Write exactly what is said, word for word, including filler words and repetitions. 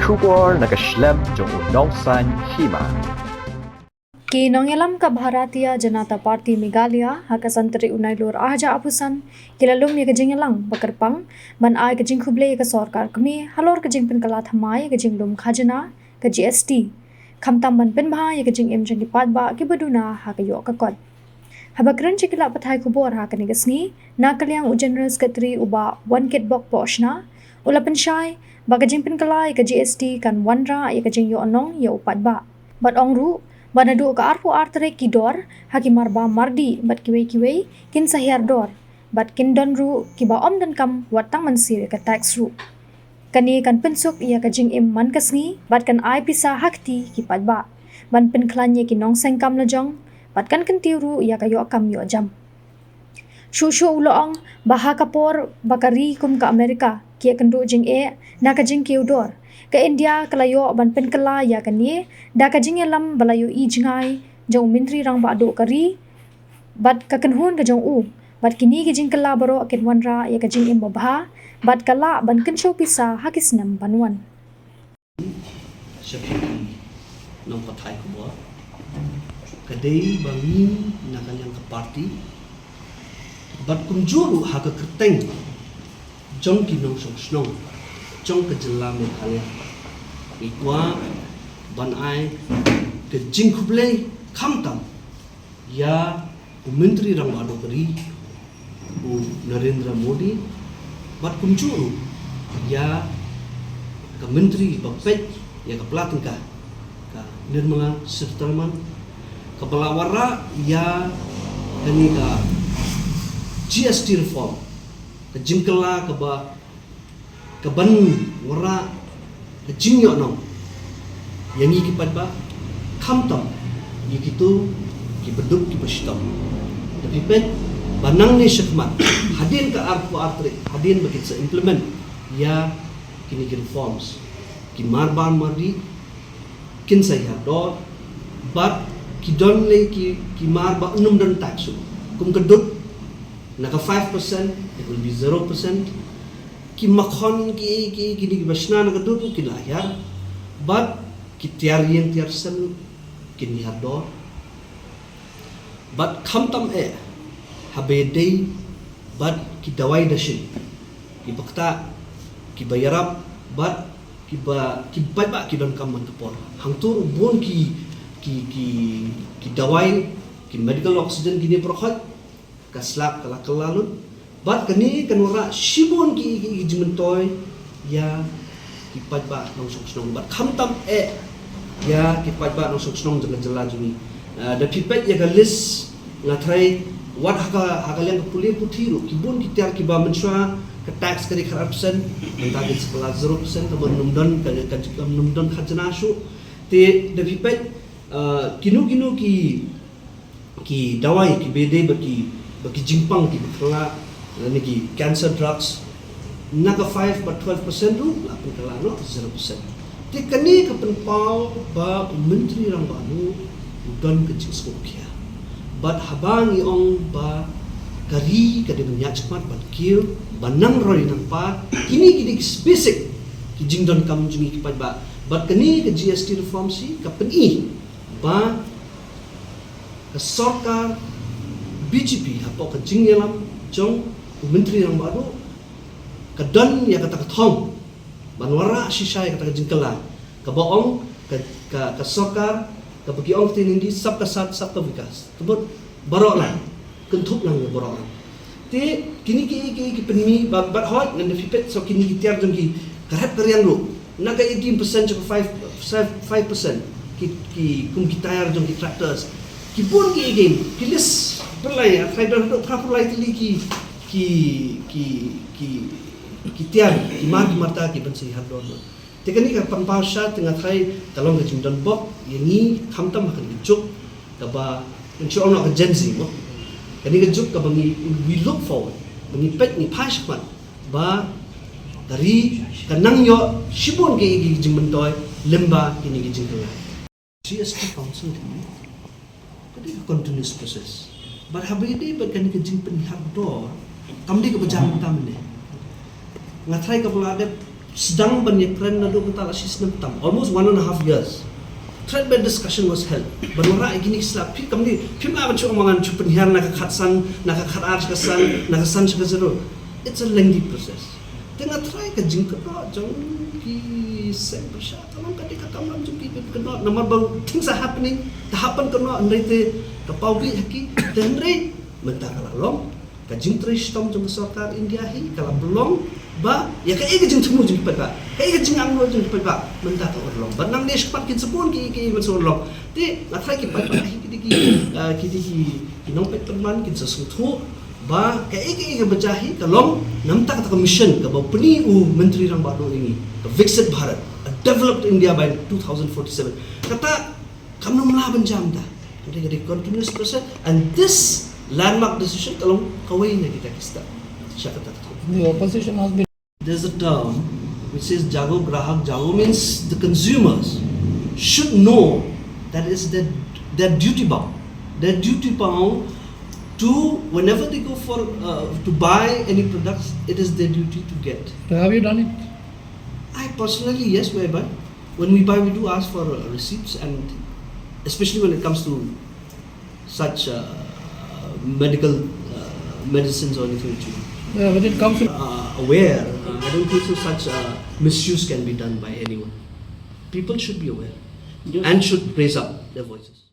Khubor na ka shlem jong u Nongsaiñ Hima. Ki nongïalam ka Bharatiya Janata Party Meghalaya ha ka san tarik u Nailur arhajar arphew san ki la lum ïa ka jingïalang ba kyrpang ban ai ka jingkhublei ïa ka sorkar kmie halor ka jingpynkylla thymmai ïa ka jinglum khajna ka G S T, khamtam ban pynbha ïa ka jingim jong ki paidbah kiba duna ha ka ïoh ka kot. Haba kren sha ki lad pathai khubor ha kane ka sngi, na ka liang u General Secretary u Bah Wankitbok Pohshna u la pynshai ba ka jingpynkylla ïa ka G S T kan wanrah ïa ka jingïohnong ïa u paidbah. Bad ong ruh ba naduh ka arphew ar tarik ki dor ha ki marba mardi bad kiwei kiwei kin sa hiar dor bad kin don ruh kiba ym donkam wat tang mynsiem ïa ka tax ruh. Kane kan pynsuk ïa ka jingim man ka sngi bad kan ai pisa ha kti ki paidbah ban pynkhlaiñ ïa ki nongseng kam lajong bad kan kyntiew ruh ïa ka ïoh kam ïoh jam. Shuh shuh u la ong ba ha ka por ba ka ri kum ka Amerika ki ïakynduh jingeh na ka jingkiew dor, ka India ka la ïoh ban pynkylla ïa kane da ka jingïalam ba la ïohi jngai jong u Myntri Rangbah Duh ka ri bad ka kynhun ka jong u, bad kine ki jingkylla baroh kin wanrah ïa ka jingim babha bad ka lah ban kynshew pisa ha ki snem ban wan. Sha phi ki nongpathai khubor, ka dei ba ngi na ka liang ka party bad kumjuh ruh ha ka kyrteng jong ki nongshong shnong jong ka jylla Meghalaya, ngi kwah ban ai ka jingkhublei khamtam ïa u Myntri Rangbah Duh ka ri u Narendra Modi bad kumjuh ruh ïa ka Myntri ba peit ïa ka pla tyngka, ka Nirmala Sitharaman, kaba la wanrah ïa kane ka G S T reform, ka jingkylla kaba ka ban wanrah ka jingïohnong ïa ngi ki paidbah, khamtam ïa kito kiba duk kiba shitom. Te phi peit ba nangne shakhmat, hadien ka arphew ar tarik, hadien ba kin sa implement ïa kine ki reforms, ki marba mardi kin sa hiar dor bad ki don lei ki, ki marba ym don tax ruh. Kum ka dud, na ka five percent it will be zero percent. Ki makhon ki, ki, kine kiba shna na ka dud ruh kin la hiar bad ki tiar ïing tiar sem ruh kin hiar dor. Bad khamtam eh haba ïadei bad ki dawai dashin, kiba ktah, kiba ïarap bad kiba, ki paidbah ki donkam man ka por. Hangto ruh bun ki, ki, ki, ki dawai, ki medical oxygen, kine baroh ka slap ka la kylla lut. Bad kane kan wanrah shibun ki, ki, ki jingmyntoi ïa ki paidbah nongshong shnong bad khamtam eh ïa ki paidbah nongshong shnong jong ka jylla jong ngi. Ah, da phi peit ïa ka list, nga tharai wat ha ka, ha ka liang ka pule puthi ruh, ki bun ki tiar kiba mynshuwa ka tax ka dei khatar percent, mynta kin sa kylla zero percent, kaba ym don, ka, ka, ka ym don khajna shuh. Te da phi peit, ah, kino kino ki, ki dawai kiba ïadei bad ki, bad ki jingpang kiba kylla, lane ki cancer drugs, na ka five bad twelve percent ruh la pynkylla noh zero percent. Te kane ka pynpaw ba u Myntri Rangbah Duh u don ka jingsngewkhia. Bad haba ngi ong ba ka ri ka dei ban ïaid shakhmat ban kiew, ban nang roi nang par, kine ki dei ki basic ki jingdonkam jong ngi ki paidbah. Bad kane ka G S T reform shi ka pyni ba ka sorkar B J P hapoh ka jingïalam jong u Myntri Rangbah Duh ka don ïa kata ka thong ban wanrah shisha ïa kata ka jingkylla, kaba ong ka, ka, ka sorkar, kaba ki ong ka ktien Hindi, Sabka Saath Sabka Vikas. Ka mut baroh lang, kynthup lang ïa baroh lang. Te kine ki, ki, ki pynmih ba, bad hooid ngan da phi peit sa kine ki tiar jong ki, ka rep ka riang ruh, na ka eighteen percent sha ka five, five percent ki, ki, kum ki tyre jong ki tractors. Ki bun ki, ki, ki list, pynlai, ah, trai don haduh phra phew lai tylli ki, ki, ki, ki, ki tiar, ki mar, ki marta, ki ban sa hiar dor. Te kane ka pynpaw shisha, te nga tharai ka long ka jingdon bok ïa ngi, khamtam ha kane ka juk kaba, ngan shu ong noh ka Gen Z mo. Kane ka juk kaba ngi, we look forward, ba ngi peit, ngi phai shakhmat ba ka ri ka nang ïoh shibun ki, ki jingmyntoi lyngba kine ki jingkylla. G S T Council, ka dei ka continuous process. Bad haba ïadei bad kane ka jingpynhiar dor, kam dei kaba jan mynta mynne. Nga tharai kaba la dep Sdang ban ïakren naduh mynta la shi snem tam, almost one and a half years. Thread based discussion was held. Ban wanrah ïa kine ki slap, phi kam ni, phim lah ban shu ong ma ngan shu pynhiar na ka khatsan, na ka khatar sha ka san, na ka san sha ka zero. It's a lengthy process. Te nga tharai ka jingkynnoh jong ki seng pyrshah ka long ka dei ka kamram jong ki ban kynnoh. Namar ba things are happening, te hap ban kynnoh, hynrei te ka paw bih ha ki, te hynrei mynta ka la long. Ka jingtrei shitom jong ka sorkar India hi ka la pynlong ba ïa kaei ka jingthmu jong ki paidbah, kaei ka jingangnud jong ki paidbah, mynta ka urlong. Bad nangne shakhmat kin sa bun ki, ki, kin sa urlong. Te nga tharai ki paidbah hi, ki dei ki, ah, ki dei ki, ki nongpeit pynban, kin sa sngewthuh ba kaei kaei kaba jia hi ka long namar kata ka mission kaba pyni u Myntri Rangbah Duh ïa ngi, ka Viksit Bharat, a developed India by two thousand forty-seven. Kata kam nym lah ban jia mynta. Ka dei, ka dei continuous process, and this landmark decision ka long kawei na kita ki step sha kata ka thong. The opposition has been There's a term which says "Jago Grahak Jago," means the consumers should know that is their, their duty bound. Their duty bound to, whenever they go for, uh, to buy any products, it is their duty to get. So have you done it? I personally, yes, whereby when we buy, we do ask for, uh, receipts, and especially when it comes to such, uh, medical, uh, medicines or anything which you, yeah, when it comes to, uh, aware, uh, I don't think so such, uh, misuse can be done by anyone. People should be aware, yes, and should raise up their voices.